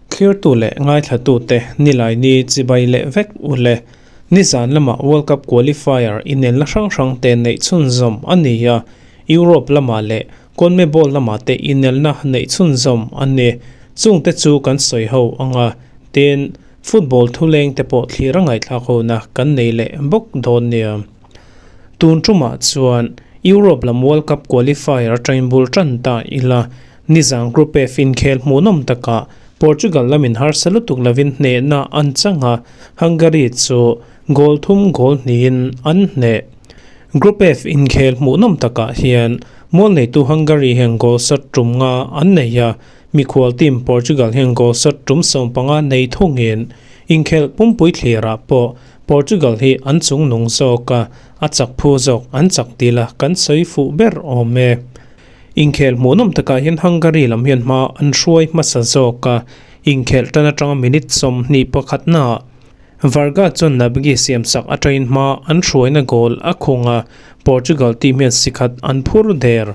Thlirtu leh ngaithlatute Nilaini chibai leh vek u le. Nizan lama World Cup qualifier inelna hrang hrangte neih chhunzawm a ni a, Europe lamah leh CONMEBOL lamah te inelna neih chhunzawm a ni. Chungte chu kan sawi ho ang a, tin, football thuleng te pawh thlir a ngaihthlak hona kan nei leh bawk dawn nia. Tun tumah chuan Europe lam World Cup qualifier atangin bul tan ta ila, nizan Group F inkhel hmuhnawm takah Portugal lamin harsa lutuk lovin hnehna an chang a, Hungary chu goal thum goal hnihin an hneh. Group F inkhel hmuhnawm takah hian mual neitu Hungary hian goal sat tum nga an nei a, mikhual team Portugal hian goal sat tum 15 nei thungin inkhelh pumpui thlirah pawh Portugal hi an chungnung zawk a, a chak phu zawk an chak tila kan sawi fuh ber awm e. Inkhel hmuhnawm takah hian Hungary lam hian hma an hruai hmasa zawk a, inkhelh tan atanga minute 21 naah Varga chuan Nabigi siamsak atangin hma an hruaina goal a khung a, Portugal team hian sikhat an phur der.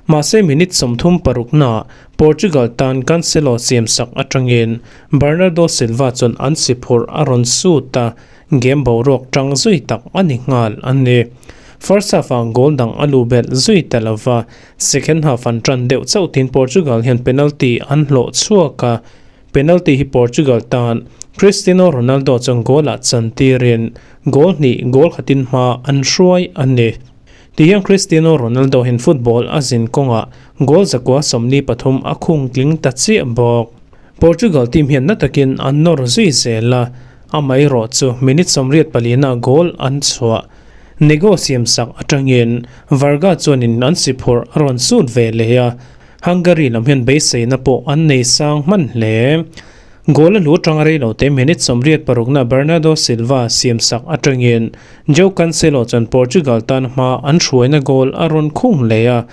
Mahse minute 36 naah Portugal tan Cancelo siamsak atangin Bernardo Silva chuan an si phurh a rawn sut a, game boruak tang zui tak a ni nghal a ni. First half-ah goal dang a lu belh zui ta lo va, second half an tan deuh chauh tin Portugal hian penalty an hlawh chhuak a, penalty hi Portugal tan Cristiano Ronaldo chuan goal-ah chan tirin goal hnih goal khatin hma an hruai a ni. Tihian Cristiano Ronaldo hian football a zin kawngah goal 143 a khung tling ta chiah bawk. Portugal team hian na takin an nawr zui zel a, amaherawh chu minute 84 na goal an chhuah. Nego siamsak atangin Varga chuanin an si phurh a rawn sut ve leh a, Hungary lam hian beiseina pawh an nei sang hman hle. Goal a hlu tang rei lo te minute 86 na Bernardo Silva siamsak atangin Joao Cancelo chuan Portugal tan hma an hruaina goal a rawn khung leh a,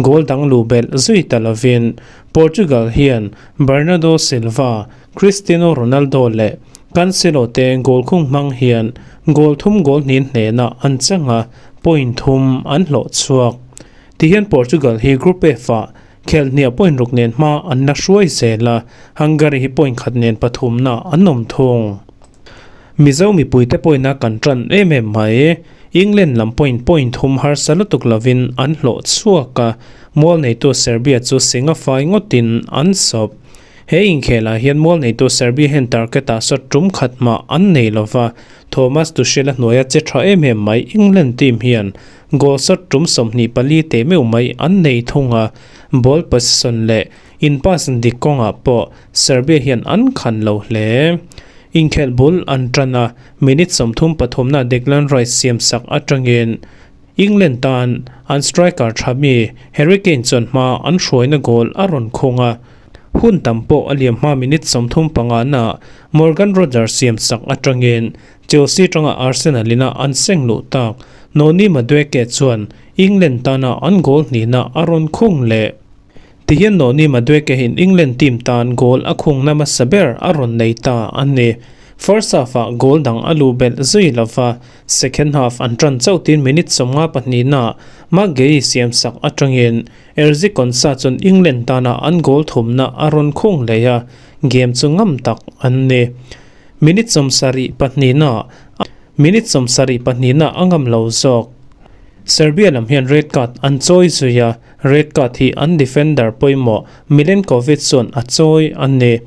goal dang lu belh zui ta lovin Portugal hian Bernardo Silva, Cristiano Ronaldo leh Cancelo te goal khung hmang hian goal thum goal hnin hnehna an chang a, point thum an hlawh chhuak. Tihian Portugal hi Group F-ah khelh hniah point ruk nen hma an la hruai zel a, Hungary hi point khat nen pathumna an awm thung. Mizo mipuite pawhina kan tan em em mai. England lam point point thum harsa lutuk lovin an hlawh chhuak a, mual neitu Serbia chu singa fai ngawtin an sawp. He inkhelah hian mual neitu Serbia hian target-ah shot tum khat mah an nei lova, Thomas Tuchel a hnuaia che tha em em mai England team hian goal shot tum 24 teh meuh mai an nei thung a, ball possession leh in pass dik kawngah pawh Serbia hian an khan lo hle. Inkhelh bul an tan a, minute 33 na Declan Rice siamsak atangin England tan an striker tha mi Harry Kane chuan hma an hruaina goal a rawn khung a, hun tam pawh a liam hma minute 35 na Morgan Rogers siamsak atangin Chelsea tanga Arsenal ina an seng luh tak Noni Madueke chuan England tana an goal hnihna a rawn khung leh. Tihian Noni Madueke hian England team tan goal a khung na hmasa ber a rawn nei ta a ni. First half-ah goal dang a lu belh zui lova, second half an tan chauh tin minute 52 na Maguire siamsak atangin Erzi Konsa chuan England tana an goal thumna a rawn khung leh a, game chu ngam tak an ni. Minute 74 na minute 72 na a ngam lo zawk. Serbia lam hian red card an chawi zui a, red card hi an defender pawimawh Milenkovic chuan a chawi a ni.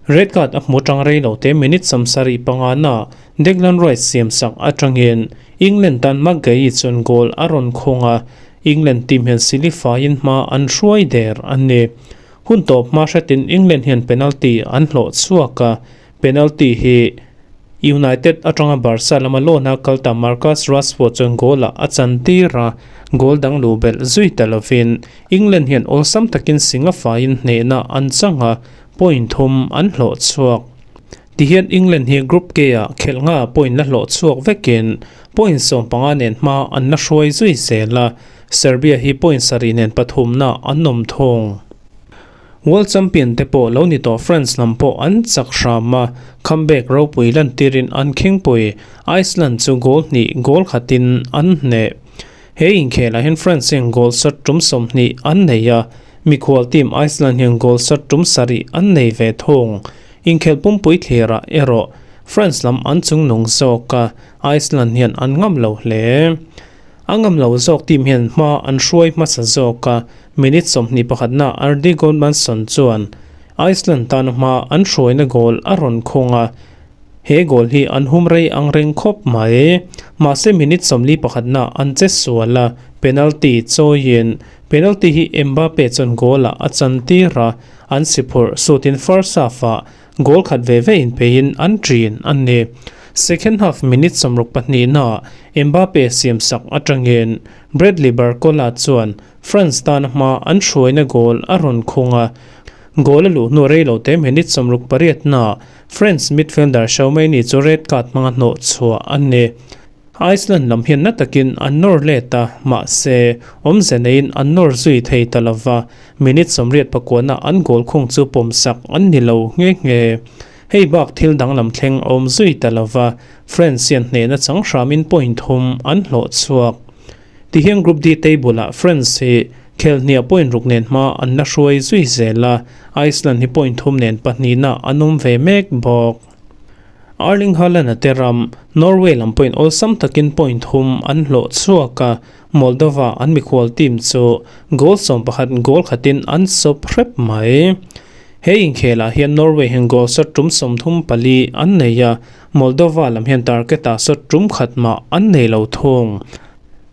Red card a hmu tang rei lo te minute 75 na Declan Rice siamsak atangin England tan Maguire chuan goal a rawn khung a, England team hian silifaiin hma an hruai der a ni. Hun tawp hma hretin England hian penalty an hlawh chhuak a, penalty hi United atanga Barca lama lawna kalta Marcus Rashford chuan goal-ah a chan tir a, goal dang lu belh zui ta lovin England hian awlsam takin singa faiin hnehna an chang a, point thum an hlawh chhuak. Tihian England hi Group K-ah khelh nga point la hlawh chhuak vekin point 15 nen hma an la hruai zui zel a, Serbia hi point 7 nen pathumna an awm thung. World Champion te pawh lo ni tawh France lam pawh an chak hram a, comeback ropui lan tirin an khingpui Iceland chu goal hnih goal khatin an hneh. He inkhelah hian France hian goal shot tum 20 an nei a, mikhual team Iceland hian goal shot tum 7 an nei ve thung. Inkhel pumpui thlirah erawh France lam an chungnung zawk a, Iceland hian an ngam lo hle. A ngam lo zawk team hian hma an hruai hmasa zawk a, minute 21 na Ardi Gudmundsson chuan Iceland tana hma an hruaina goal a rawn khung a, he goal hi an hum rei ang reng khawp mai. Mahse minute 41 na an che sual a, penalty chawiin penalty hi Mbappe chuan goal ah a chan tir a, an si phurh sutin first half ah goal khat ve ve in peiin an ṭin a ni. Second half minute 62 na Mbappe siam sak atangin Bradley Barcola chuan France tana hma an hruaina goal a rawn khung a, goal a luh hnu rei lo te minute 68 na France midfielder Tchouameni chu red card hmanga hnawh chhuah a ni. Iceland lam hian na takin an nawr let a, mahse awmze neiin an nawr zui thei ta lova, minute 89 na an goal khung chu pawm sak an ni lo nghe nghe. Hei bak thil danglam thleng a awm zui ta lova, France hian hnehna chang hramin point thum an hlawh chhuak. Tihian Group D table ah France hi khel hniah point ruk nen hma an la hruai zui zel a, Iceland hi point thum nen pahnihna an awm ve mek bawk. Erling Haaland a te ram Norway lam pawhin awlsam takin point thum an hlawh chhuak a, Moldova an mikhual team chu goal 11 goal khatin an sawp hrep mai. He inkhelah hian Norway hian goal shot tum 34 an nei a, Moldova lam hian target ah shot tum khat mah an nei lo thung.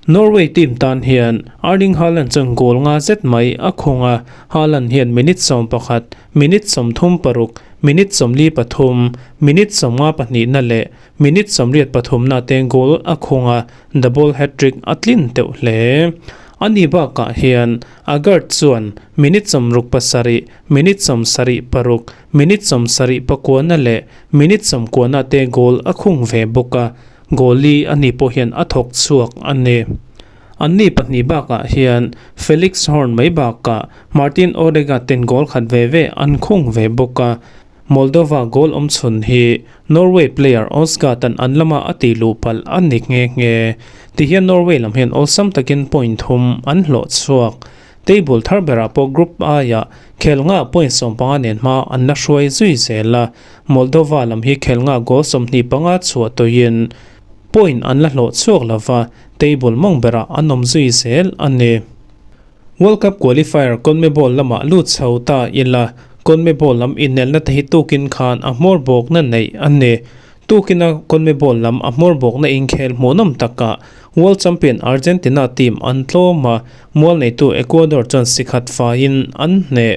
Norway team tan hian Erling Haaland chuan goal nga zet mai a khung a, Haaland hian minute 11, minute 36, minute 43, minute 52 na leh minute 83 na te goal a khung a, double hat-trick a tlin teuh hle. Ani bakah hian Aguerd chuan minute 67, minute 76, minute 79 na leh minute 90 na te goal a khung ve bawk a, goal li ani pawh hian a thawk chhuak a ni. Anni pahnih bakah hian Felix Horn mai bakah Martin Odegaard ten goal khat ve ve an khung ve bawk a, Moldova goal awm chhun hi Norway player Oscar tan an lama a ti luh palh a ni nghe nghe. Tihian Norway lam hian awlsam takin point thum an hlawh chhuak. Table thar berah pawh Group I-ah khel nga point 15 nen hma an la hruai zui zel a, Moldova lam hi khel nga goal 25 chhuah tawhin point an la hlawh chhuak lova, table mawng berah an awm zui zel a ni. World Cup qualifier CONMEBOL lamah lut chho ta ila, CONMEBOL lam inelna te hi tukin khan a hmawr bawkna neih a ni. Tukina CONMEBOL lam a hmawr bawkna inkhel hmuhnawm takah World Champion Argentina team an tlawm a, mual neitu Ecuador chuan sikhat faiin an hneh.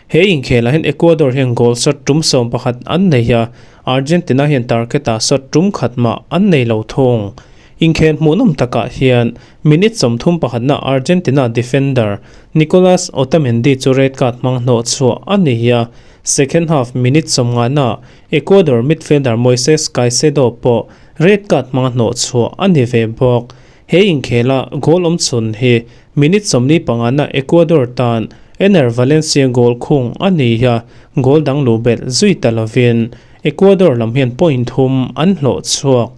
He inkhelah hian Ecuador hian goal shot tum 11 an nei a, Argentina hian target-ah shot tum khat mah an nei lo thung. Inkhel hmuhnawm takah hian minute 31 na Argentina defender Nicolas Otamendi chu red card hmang hnawh chhuah a ni a, second half minute 50 na Ecuador midfielder Moises Caicedo pawh red card hmang hnawh chhuah a ni ve bawk. He inkhela goal awm chhun hi minute 45 na Ecuador tan Enner Valencia goal khung a ni a, goal dang luh belh zui ta lovin Ecuador lam hian point thum an hlawh chhuak.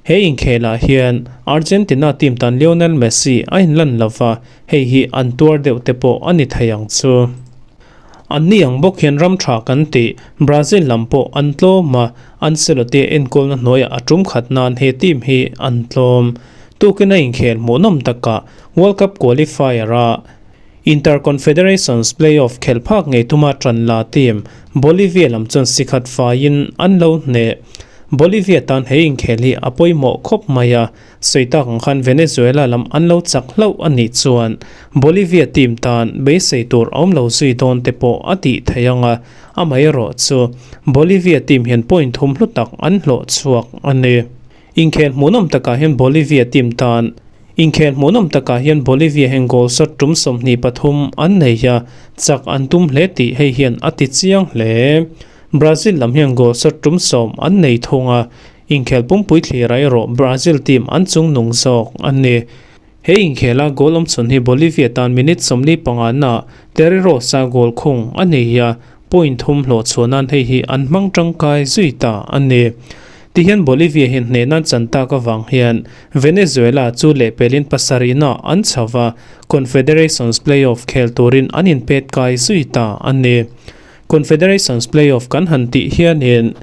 He inkhelah hian Argentina team tan Lionel Messi a inlan lova, hei hi an tuar deuh te pawh a ni thei ang chu. An ni ang bawk hian ram tha kan tih Brazil lam pawh an tlawm a, Ancelotti a enkawlna hnuaiah a tum khat nan he team hi an tlawm. Tukin a inkhel hmuhnawm takah World Cup qualifier a Inter-Confederations play-off khelh phak ngei tuma tan la team Bolivia lam chuan sikhat faiin an lo hneh. Bolivia tan he inkhel hi a pawimawh khawp mai a, sawi tak ang khan Venezuela lam an lo chak hlauh a nih chuan Bolivia team tan beisei tur a awm lo zui dawn te pawh a tih theih ang a, amaherawh chu Bolivia team hian point thum hlu tak an hlawh chhuak a ni. Inkhel hmuhnawm takah hian Bolivia team tan Inkhel hmuhnawm takah hian Bolivia hian goal shot tum 23 an nei a, chak an tum hle tih hei hian a ti chiang hle. Brazil lam hian goal shot tum 10 an nei thung a, inkhel pumpui thlir ah erawh Brazil team an chung nung zawk a ni. He inkhela goal awm chhun hi Bolivia tan minute 45 na Terry Rosa goal khung a nei a, point thum hlawh chhuah nan hei hi an hmang tangkai zui ta a ni. Tihian Bolivia hian hnehna an chan tak avang hian Venezuela chu lehpelin pasarihna an chho va, Confederations Playoff khel turin an inpet kai zui ta a ni. Confederations Playoff kan han tih hianin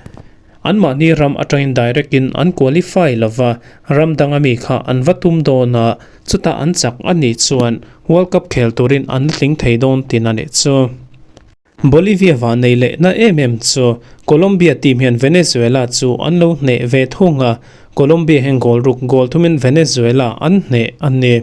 anmahni ram atangin direct in an qualify lo va, ram danga mi kha an va tum dawn a, chutah an chak a nih chuan World Cup khel turin an la tling thei dawn tin a nih chu. Bolivia va nei leh na em em chu Colombia team hian Venezuela chu an lo hneh ve thung a, Colombia hian goal ruk goal thumin Venezuela an hneh a ni.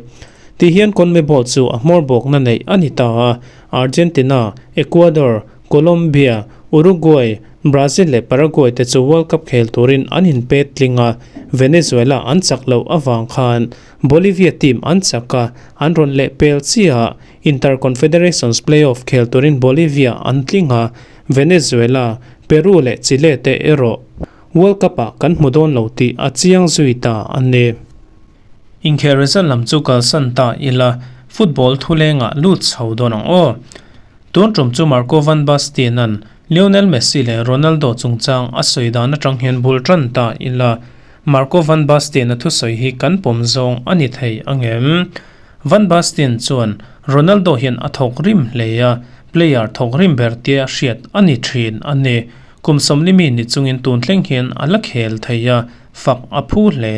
Ti hian CONMEBOL chu a hmawr bawkna neih a ni ta a, Argentina, Ecuador, Colombia, Uruguay, Brazil leh Paraguay te chu World Cup khel turin an inpet tling a, Venezuela an chak loh avang khan Bolivia team an chak a, an rawn leh pel chiah. Interconfederations playoff khel turin Bolivia an tling a, Venezuela, Peru leh Chile te erawh World Cup-ah kan hmu dawn lo tih a chiang zui ta a ni. Inkhel result lam chu kalsan ta ila, football thulengah lut chho dawn ang aw. Tun tum chu Marco van Basten-a'n Lionel Messi leh Ronaldo chungchang a sawi dan atang hian bul tan ta ila, Marco van Basten-a thusawi hi kan pawm zawng a ni thei angem? Van Basten chuan Ronaldo hian a thawk rim hle a, player thawk rim ber tia hriat a ni thin a ni. Kum sawmli mi ni chungin tun thleng hian a la khel thei a, fak a phu hle.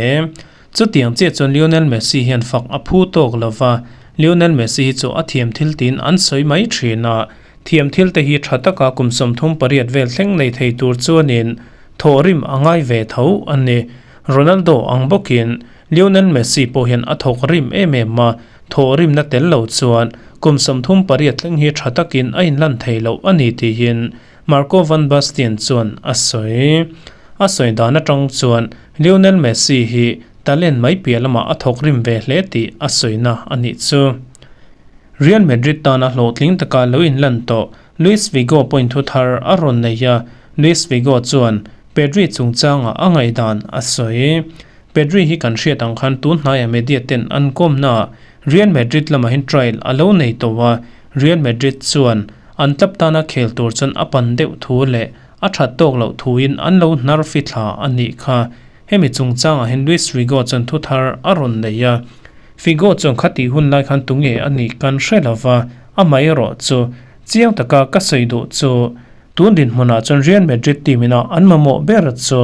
Chutiang chiah chuan Lionel Messi hian fak a phu tawk lo va, Lionel Messi hi chu a thiam thil tiin an sawi mai thin a, thiam thil te hi tha taka kum 38 vel thleng nei thei tur chuanin thawh rim a ngai ve tho a ni. Ronaldo ang bawkin Lionel Messi pawh hian a thawk rim em em a, thawh rimna tel lo chuan kum 38 thleng hi tha takin a inlan thei loh a ni tiin Marco van Basten chuan a sawi. A sawi dan atang chuan Lionel Messi hi talent mai piah lamah a thawk rim ve hle tih a sawina a nih chu. Real Madrid tana hlawhtling taka lo inlan tawh Luis Figo pawhin thu thar a rawn nei a, Luis Figo chuan Pedri chungchangah a ngaihdan a sawi. Pedri hi kan hriat ang khan tun hnaiah media ten an kawmnaah Real Madrid lamah hian trial a lo nei tawh a, Real Madrid chuan an club tana khel tur chuan a pan deuh thu leh a that tawk loh thuin an lo hnar fi thla a nih kha. Hemi chungchangah hian Luis Figo chuan thu thar a rawn nei a, Figo chuan khatih hun lai khan tunge a nih kan hre lo va, amaherawh chu chiang taka ka sawi duh chu tun dinhmunah chuan Real Madrid team ina an mamawh ber chu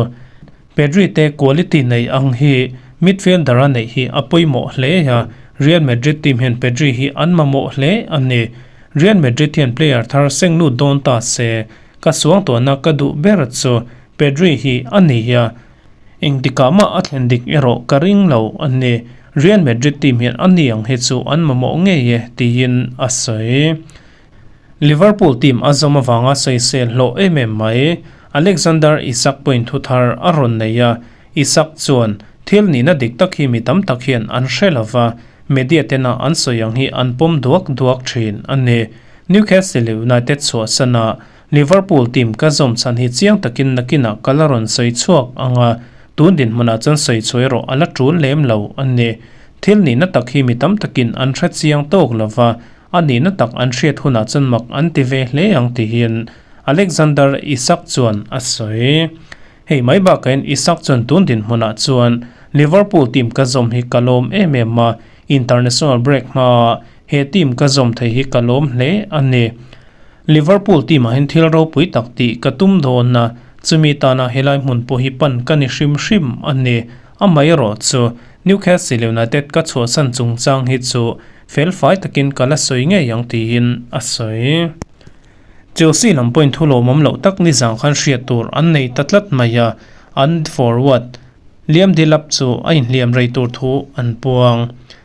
Pedri te quality nei ang hi midfielder a neih hi a pawimawh hle a, Real Madrid team hian Pedri hi an mamawh hle a ni. Real Madrid hian player thar seng lut dawn ta se, ka suangtuahna ka duh ber chu Pedri hi a ni a, engtikah mah a thlen dik erawh ka ring lo a ni. Real Madrid team hian a ni ang hi chu an mamawh ngei e, tiin a sawi. Liverpool team a zawm avanga sawisel hlawh em em mai. Alexander Isak pawhin thu thar a rawn nei a, Isak chuan, Thil nihna dik tak hi mi tam tak hian an hre lo va, media tena an sawi ang hi an pawm duak duak thin a ni. Newcastle United chhuahsan a, Liverpool team ka zawm chhan hi chiang takin nakinah ka la rawn sawi chhuak ang a, tun dinhmunah chuan sawi chhuah erawh a la tul lem lo a ni. Thil nihna tak hi mi tam takin an hre chiang tawk lo va, A nihna tak an hriat hunah chuan mak an ti ve hle ang tihin Alexander Isak chuan a sawi. Hei mai bakain Isak chuan tun dinhmunah chuan Liverpool team ka zawm hi ka lawm em em a, international break hmaa he team ka zawm thei hi ka lawm hle a ni. Liverpool team ah hian thil ropui tak tih ka tum dawn a, chumi tana helai hmun pawh hi pan ka ni hrim hrim a ni. Amaherawh chu Newcastle United ka chhuahsan chungchang hi chu Felfai takin ka la sawi ngei ang tiin a sawi. Chelsea lam pawhin thu lawmawm loh tak nizang khan hriat tur an nei ta tlat mai a, an forward Liam Delap chu a inhliam rei tur thu an puang.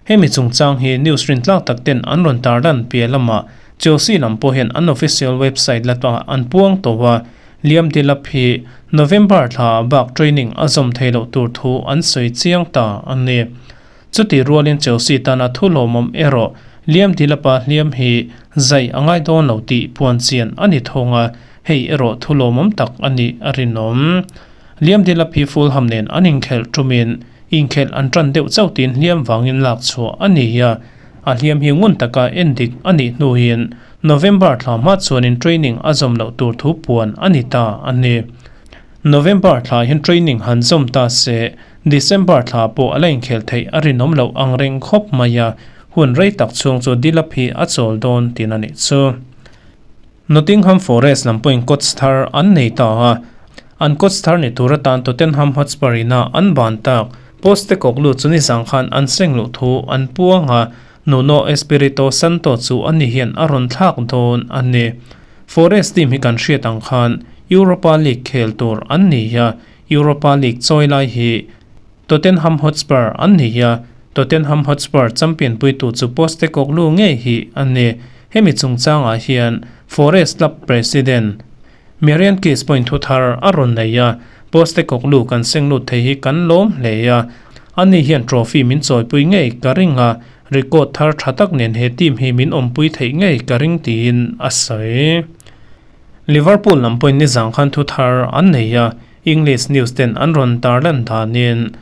Hemi chungchang hi news rintlak tak ten an rawn tarlan piah lamah Chelsea lam pawh hian an official website latah an puang tawh a, Liam Delap hi November thla bak training a zawm thei loh tur thu an sawi chiang ta a ni. Chutih rualin Chelsea tana thu lawmawm erawh Liam Delap-a hliam hi zai a ngai dawn lo tih puan chian a ni thawng a, hei erawh thu lawmawm tak a nih a rinawm. Liam Delap hi Fulham nen an inkhelh tumin inkhelh an tan deuh chauh tiin hliam vangin lak chhuah a ni a, a hliam hi ngun taka en dik a nih hnuin November thla hma chuanin training a zawm loh tur thu puan a ni ta a ni. November thla hian training han zawm ta se, December thla pawh a la inkhel theih a rinawm loh ang reng khawp mai a, hun rei tak chhung chu Delap hi a chawl dawn tin a nih chu. Nottingham Forest lam pawhin coach thar an nei ta a, an coach thar ni tur atan Tottenham Hotspur ina an ban tak Postecoglou chu nizang khan an seng luh thu an puang a, Nuno Espirito Santo chu ani hian a rawn thlak dawn a ni. Forest team hi kan hriat ang khan Europa League khel tur an ni a, Europa League chawi lai hi Tottenham Hotspur an ni a, Tottenham Hotspur champion puitu chu Postecoglou ngei hi a ni. Hemi chungchangah hian Forest club president Marian Case pawhin thu thar a rawn nei a, Postecoglou kan seng lut thei hi kan lawm hle a, ani hian trophy min chawipui ngei ka ring a, record thar tha tak nen he team hi min awmpui theih ngei ka ring tiin a sawi. Liverpool lam pawhin nizang khan thu thar an nei a, English news ten an rawn tarlan danin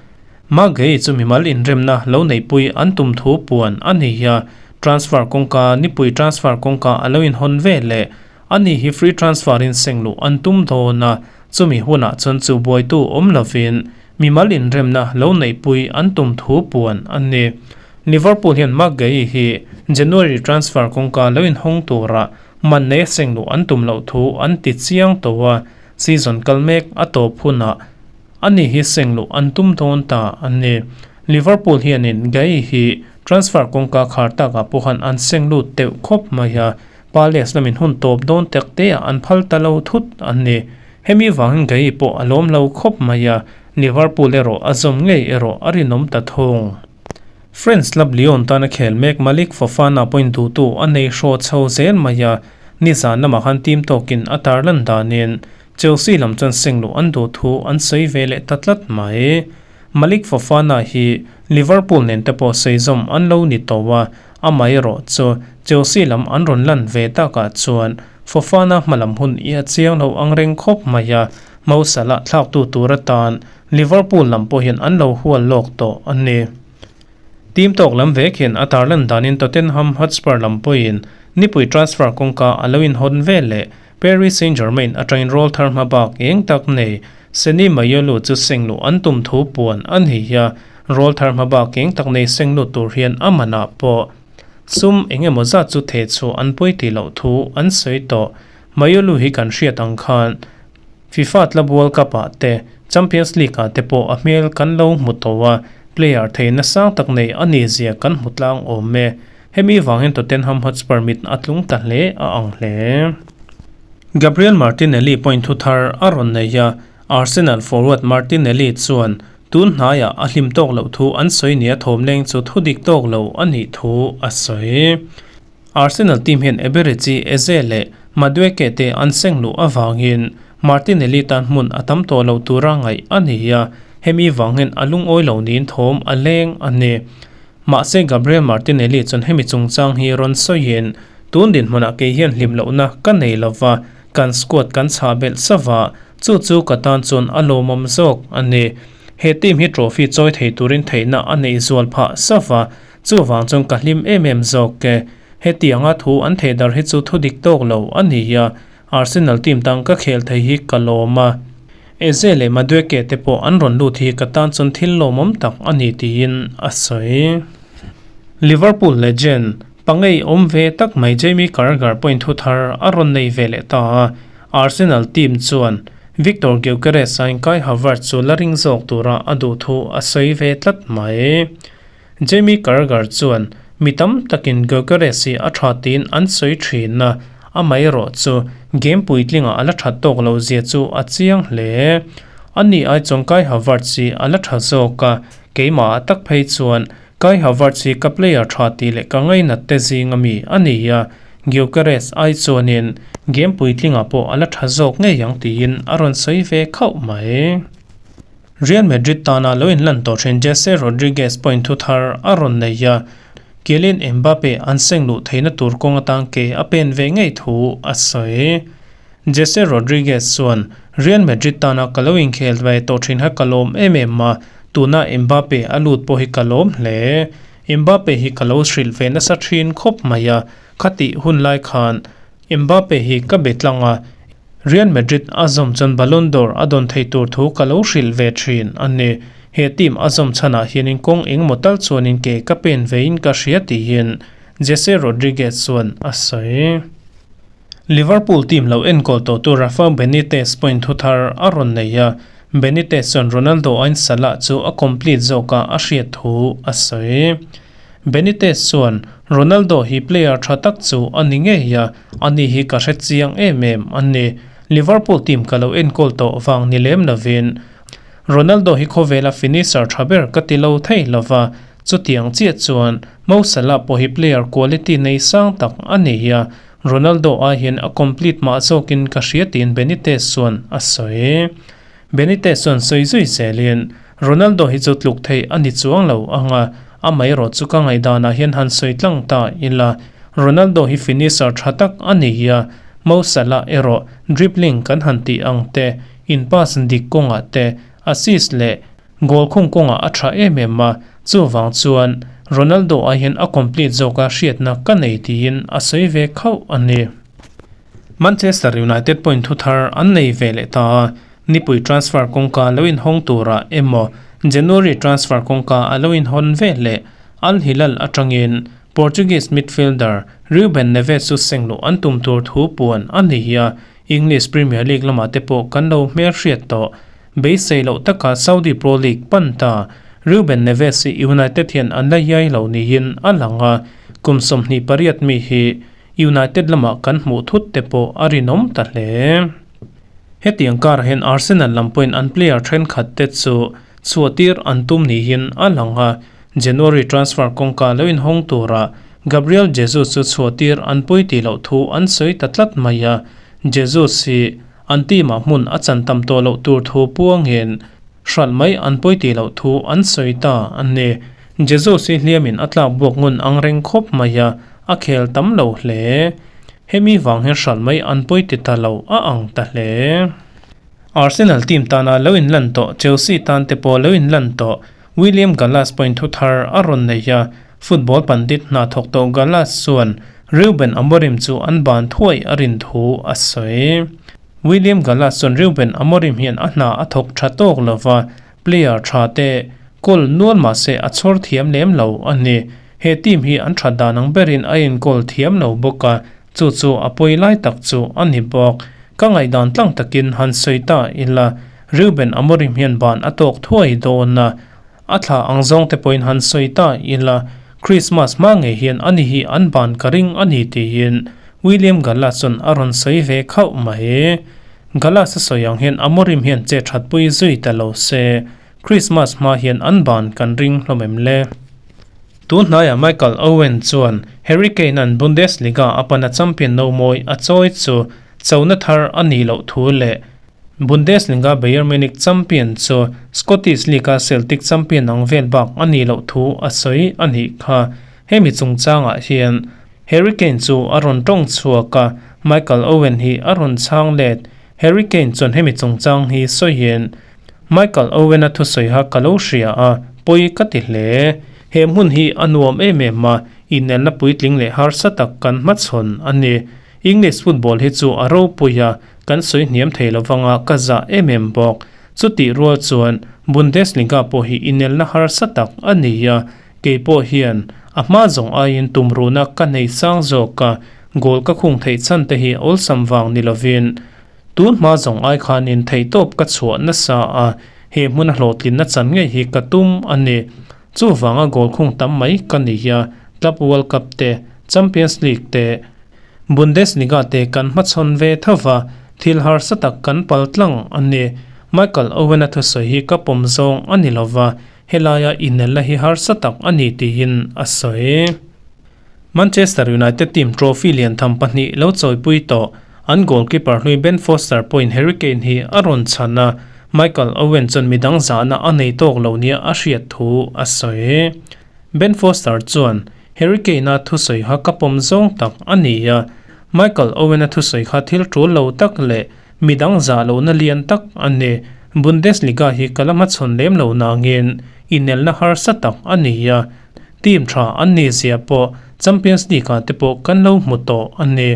Maguey chu mimal inremna lo neihpui an tum thu puan a ni a, transfer kawngka nipui transfer kawngka a lo inhawn ve leh Ani hi free transfer in seng luh an tum dawn a, chumi hunah chuan chu buaitu awm lovin mimal inremna lo neihpui an tum thu puan a ni. Liverpool hian Marc Guehi hi January transfer kawngka lo inhawng tura man neia seng luh an tum loh thu an ti chiang tawh a, season kal mek a tawp hunah ani hi seng luh an tum dawn ta a ni. Liverpool hianin Guehi hi transfer kawngka khar takah pawhan an seng lut deuh khawp mai a, Palace lamin hun tawp dawn tek te ah an phal ta lo thut an ni. Hemi vangin Guehi pawh a lawm lo khawp mai a, Liverpool erawh a zawm ngei erawh a rinawm ta thung. French club Lyon tana khel mek Malick Fofana pawhin duhtu a nei hraw chho zel mai a, nizan lamah khan team tawkin a tarlan danin Chelsea lam chuan seng luh an duh thu an sawi ve leh ta tlat mai. Malick Fofana hi Liverpool nen te pawh sawi zawm an lo ni tawh a, Amaherawh chu Chelsea lam an rawn lan ve takah chuan Fofana hmalam hun i a chiang lo ang reng khawp mai a, Mo Salah thlaktu tur atan Liverpool lam pawh hian an lo hual lawk tawh a ni. Team tawk lam vek hian a tarlan danin Tottenham Hotspur lam pawhin nipui transfer kawngka a lo inhawn vel leh Paris Saint-Germain atangin rawl thar hma bak eng tak nei Seny Mayulu chu seng luh an tum thu puan a ni a, rawl thar hma bak eng tak nei seng lut tur hian a manah pawh sum eng emaw zat chu theh chhuah an pawi tih loh thu an sawi tawh. Mayulu hi kan hriat ang khan FIFA Club World Cup ah te Champions League ah te pawh a hmel kan lo hmu tawh a, player theihna sang tak nei a nih zia kan hmu tlang awm e. Hemi vangin Tottenham Hotspur mit a tlung ta hle a ang hle. Gabriel Martinelli pawhin thu thar a rawn nei a, Arsenal forward Martinelli chuan tun hnaiah a hlim tawk loh thu an sawi nia thawmleng chu thu dik tawk lo a nih thu a sawi. Arsenal team hian Eberechi Eze leh Madueke te an seng luh avangin Martinelli tan hmun a tam tawh lo tura ngaih a ni a, hemi vangin a lungawi lo niin thawm a leng a ni. Mahse Gabriel Martinelli chuan hemi chungchang hi rawn sawiin, Tun dinhmunah kei hian hlim lohna ka nei lova, kan squad kan chhah belh sava, chu chu ka tan chuan a lawmawm zawk a ni. He team hi trophy chawi thei turin theihna a neih zual phah sava, chuvang chuan ka hlim em em zawk e. Hetianga thu an theh dar hi chu thu dik tawk lo a ni a, Arsenal team tang ka khel thei hi ka lawm a. Eze leh Madueke te pawh an rawn lut hi ka tan chuan thil lawmawm tak a ni tiin a sawi. Liverpool legend pangei awm ve tak mai Jamie Carragher pawhin thu thar a rawn nei ve leh ta a, Arsenal team chuan Victor Gyökeres aiin Kai Havertz chu la ring zawk tura a duh thu a sawi ve tlat mai. Jamie Carragher chuan mi tam takin Gyökeres hi a tha tiin an sawi thin a, amaherawh chu game puitlingah a la that tawk loh zia chu a chiang hle. Ani ai chuan Kai Havertz hi a la tha zawk a, keimahah tak phei chuan Kai Havertz hi ka player tha tih leh ka ngainat te zing ami a ni a, Gyökeres ai chuanin game puitlingah pawh a la tha zawk ngei ang tiin a rawn sawi ve khauh mai. Real Madrid tana lo inlan tawh thin Jesse Rodriguez pawhin thu thar a rawn nei a, Kylian Mbappe an seng luh theihna tur kawng atang ke a pen ve ngei thu a sawi. Jesse Rodriguez chuan, Real Madrid tana ka lo inkhel ve tawh thin kha ka lawm em em a, tuna Mbappe a lut pawh hi ka lawm hle. Mbappe hi ka lo hrilh ve nasa thin khawp mai a, khatih hun lai khan Mbappe hi ka be tlang a. Real Madrid a zawm chuan Ballon d'Or a dawn thei tur thu ka lo hrilh ve thin a ni. He team a zawm chhanah hianin kawng engemaw tal chuanin ke ka pen vein ka hria tiin Jese Rodriguez chuan a sawi. Liverpool team lo enkawl tawhtu Rafa Benitez pawhin thu thar a rawn nei a, Benitez chuan Ronaldo aiin Salah chu a complete zawka a hriat thu a sawi. Benitez chuan, Ronaldo hi player tha tak chu a ni ngei a, ani hi ka hre chiang em em a ni. Liverpool team ka lo enkawl tawh vang ni lem lovin Ronaldo hi khawvela finisher tha ber ka ti lo thei lova, Chutiang chiah chuan Mo Salah pawh hi player quality nei sang tak a ni a, Ronaldo ai hian a complete mah zawkin ka hria tiin Benitez chuan a sawi. Benitez chuan sawi zui zelin, Ronaldo hi chu tluk theih a ni chuang lo ang a, amaherawh chu ka ngaihdanah hian han sawi tlang ta ila, Ronaldo hi finisher tha tak a ni a, Mo Salah erawh dribbling kan han tih ang te, in pass dik kawngah te, assist leh Goal khung kawngah a tha em em a, chuvang chuan Ronaldo ai hian a complete zawka hriatna ka nei tiin a sawi ve khauh a ni. Manchester United pawhin thu thar an nei ve leh ta a, nipui transfer kawngka lo inhawng turah emaw January transfer kawngka a lo inhawn ve leh Al Hilal atangin Portuguese midfielder Ruben Neves chu sengluh an tum tur thu puan a ni a, English Premier League lamah te pawh kan lo hmelhriat tawh. Beisei loh taka Saudi Pro League pan ta Ruben Neves hi United hian an la iai lo niin a lang a, kum 28 mi hi United lamah kan hmuh thut te pawh a rinawm ta hle. Hetiang karah hian Arsenal lam pawhin an player thenkhat te chu chhuahtir an tum niin a lang a, January transfer kawngka lo inhawng tura Gabriel Jesus chu chhuahtir an pawi tih loh thu an sawi ta tlat mai a, Jesus hi An team-ah hmun a chan tam tawh loh tur thu puangin hralh mai an pawi tih loh thu an sawi ta a ni. Jesus hi hliamin a tlak buak ngun ang reng khawp mai a, a khel tam lo hle. Hemi vang hian hralh mai an pawi ti ta lo a ang ta hle. Arsenal team tana lo inlan tawh Chelsea tan te pawh lo inlan tawh William Gallas pawhin thu thar a rawn nei a, football pandit hna thawk tawh Gallas chuan Reuben Amorim chu an ban thuai a rin thu a sawi. William Gallas chuan Reuben Amorim hian a hna a thawk tha tawk lo va, player tha te goal nual mah se a chhawr thiam lem lo a ni. He team hi an that dan ang berin a enkawl thiam lo bawk a, chu chu a pawi lai tak chu a ni bawk. Ka ngaihdan tlang takin han sawi ta ila, Reuben Amorim hian ban a tawk thuai dawn a, A thla ang zawng te pawhin han sawi ta ila, Christmas hma ngei hian ani hi an ban ka ring a ni tiin William Gallas chuan a rawn sawi ve khauh mai. Gallas a sawi ang hian Amorim hian che that pui zui ta lo se, Christmas hma hian an ban kan ring hlawm em le? Tun hnaiah Michael Owen chuan Harry Kane-a'n Bundesliga a pana champion no mawi a chawi chu chona thar a nih loh thu leh Bundesliga Bayern Munich champion chu Scottish League-a Celtic champion ang vel bak a nih loh thu a sawi a nih kha. Hemi chungchangah hian Harry Kane chu a rawn tawng chhuak a, Michael Owen hi a rawn chhang let. Harry Kane chuan hemi chungchang hi sawiin, Michael Owen-a thusawi kha ka lo hria a, pawi ka ti hle. He hmun hi a nuam em em a, inelna puitling leh harsa tak kan hmachhawn a ni. English football hi chu a ropui a, kan sawi hniam thei lo vanga ka zah em em bawk. Chutih rual chuan Bundesliga pawh hi inelna harsa tak a ni a, kei pawh hian a hma zawng aiin tumruhna ka nei sang zawk a, goal ka khung theih chhan te hi awlsam vang ni lovin tun hma zawng ai khanin theihtawp ka chhuah nasa a, he hmuna hlawhtlinna chan ngei hi ka tum a ni. Chuvanga goal khung tam mai ka ni a, Club World Cup te, Champions League te, Bundesliga te kan hmachhawn ve tho va, thil harsa tak kan pal tlang a ni. Michael Owen-a thusawi hi ka pawm zawng a ni lo va, helaia inelna hi harsa tak a ni tiin a sawi. Manchester United team trophy lian tham pahnih lo chawipui tawh an goalkeeper hlui Ben Foster pawhin Harry Kane hi a rawn chhan a, Michael Owen chuan midang zahna a nei tawk lo nia a hriat thu a sawi. Ben Foster chuan, Harry Kane-a thusawi kha ka pawm zawng tak a ni a, Michael Owen-a thusawi kha thil tul lo tak leh midang zah lohna lian tak a ni. Bundesliga hi ka la hmachhawn lem lo nangin inelna harsa tak a ni a, team tha an ni zia pawh Champions League-ah te pawh kan lo hmu tawh a ni.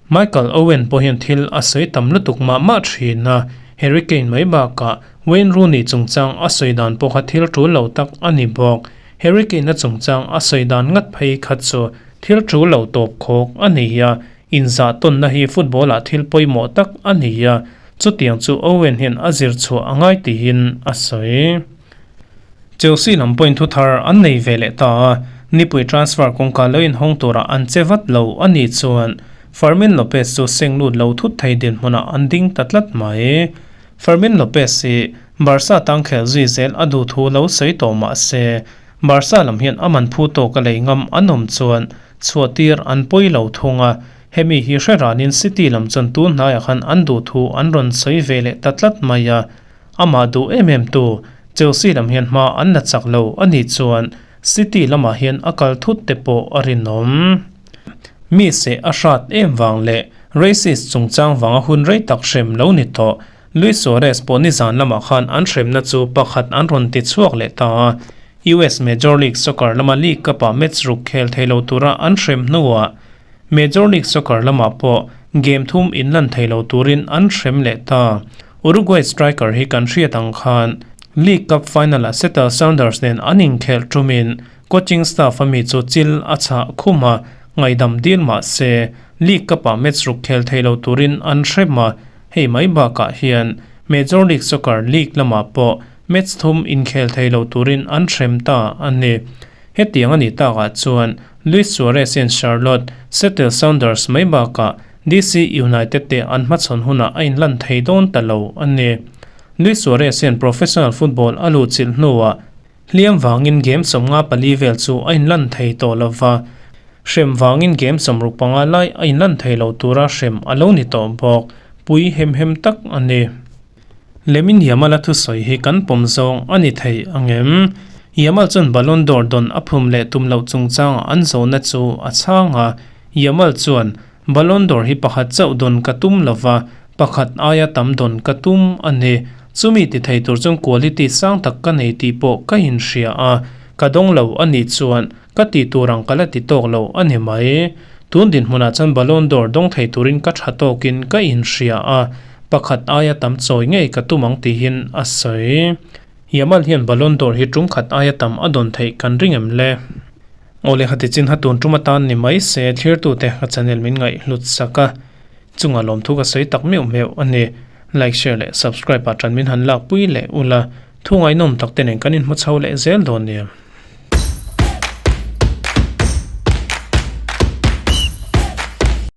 Michael Owen pawh hian thil a sawi tam lutuk mah mah thin a, Harry Kane mai bakah Wayne Rooney chungchang a sawi dan pawh kha thil tul lo tak a ni bawk. Harry Kane-a chungchang a sawi dan ngat phei kha chu thil tul lo tawp khawk a ni a, inzah tawnna hi football-ah thil pawimawh tak a ni a, chutiang chu Owen hian a zir chhuah a ngai tiin a sawi. Chelsea lam pawhin thu thar an nei ve leh ta a, nipui transfer kawngka lo inhawng tura an che vat lo a nih chuan Fermin Lopez chu seng lut lo thut thei dinhmunah an ding ta tlat mai. Fermin Lopez hi Barca tang khel zui zel a duh thu lo sawi tawh mah se, Barca lam hian a man phu tawk a lei ngam an awm chuan chhuah tir an pawi lo thung a, hemi hi hre ranin City lam chuan tun hnaiah khan an duh thu an rawn sawi ve leh ta tlat mai a. Amah duh em em tu Chelsea lam hian hma an la chak lo a nih chuan City lamah hian a kal thut te pawh a rinawm. Mi seh a hrat em vang leh racist chungchang vanga hun rei tak hrem lo ni tawh. Luis Suarez pawh nizan lamah khan an hremna chu pakhat an rawn ti chhuak leh ta a. US Major League Soccer lama League Cup-ah match ruk khel thei lo tura an hrem hnuah Major League Soccer lamah pawh game thum inlan thei lo turin an hrem leh ta. Uruguay striker hi kan hriat ang khan League Cup final-ah Seattle Sounders nen an inkhelh ṭumin coaching staff a mi chu chil a chhah khum a, ngaihdam dil mah se League Cup-ah match ruk khel thei lo turin an hrem a, hei mai bakah hian Major League Soccer league lamah pawh match thum inkhel thei lo turin an hrem ta a ni. Hetiang a nih takah chuan Luis Suarez hian Charlotte, Seattle Sounders mai bakah DC United te an hmachhawn hunah a inlan thei dawn ta lo a ni. Luis Suarez hian professional football a luhchilh hnuah hliam vangin game 54 vel chu a inlan thei tawh lo va, hrem vangin game 65 lai a inlan thei lo tura hrem a lo ni tawh bawk. Pui hem hem tak a ni. Lemin Yamal a thusawi hi kan pawm zawng a ni thei ang em? Yamal chuan Ballon d'Or dawn a phum leh tum loh chungchangah an zawhna chu a chhang a, Yamal chuan, Ballon d'Or hi pakhat chauh dawn ka tum lova, pakhat aia tam dawn ka tum a ni. Chumi ti thei tur chuan quality sang tak ka nei tih pawh ka inhria a, ka dawng lo a nih chuan ka tih tur ang ka la ti tawk lo a ni mai. Tun dinhmunah chuan Ballon d'Or dawng thei turin ka tha tawkin ka inhria a, pakhat aia tam chawi ngei ka tum ang tihin a sawi. Yamal hian Ballon d'Or hi tum khat aia tam a dawn theih kan ring em le? Awle hati chin ha tun tum atan ni mai se thlirtute ka channel min ngaih hlut sak a, chunga lawmthu ka sawi tak meuh meuh a ni. Like, share leh subscribe ah tan min han lakpui leh ula, thu ngaihnawm tak te nen kan inhmu chho leh zel dawn nia.